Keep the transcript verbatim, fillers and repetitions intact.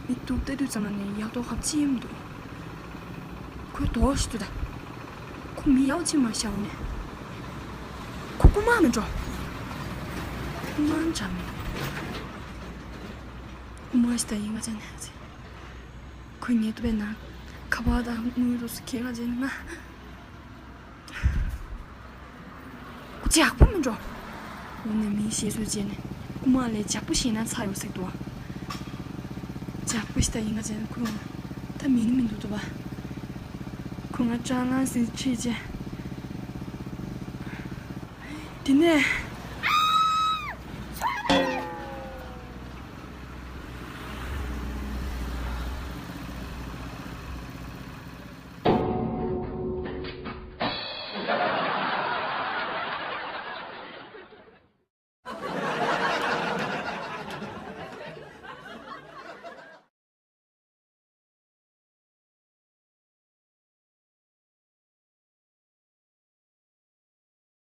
མི་སྡུག་ལྟ་དུས་ཙམ་ལ་ནི་ཡག་མདོག་ཁ་པོ་ཅིག་ཡིན་མི་འདུག་ཁོའི་དོགས་ཤིག་ཏུ་ད། ཁོ་མི་ཡག་པོ་ཅིག་མ་ཤར་བ་ནས། ཁོ་རྐུན་མ་མིན་འགྲོ། རྐུན་མ་འདྲ་མིན། རྐུན་མ་ཞིག་ད་ཡིན་ང་ཅག་ནས་ཚེ། ཁོས་ངའི་ཏོ་པའི་ནང་ཁ་པར་དང་དངུལ་དུ་སུ་ཁྱེར་ང་ཅག་ནི་ང་། ཇག་པོ་མིན་འགྲོ། འོ་ན་མིའི་བཤད་སྲོལ་བྱས་ནས་རྐུན་མ་ལས་ཇག་པོ་ཤེས་ན་ཚར་ཡོད་ཟེར་འདུག་བ། ཇག་པོ་ཞིག་ད་ཡིན་ང་བྱས་ན་ཁོ་ད་མིན་ནི་མི་འདུག་འདུག་བ། ཁོ་ང་སྐྲག་སྣང་ཟིན་ཁྲིད་བྱས། དེ་ནས་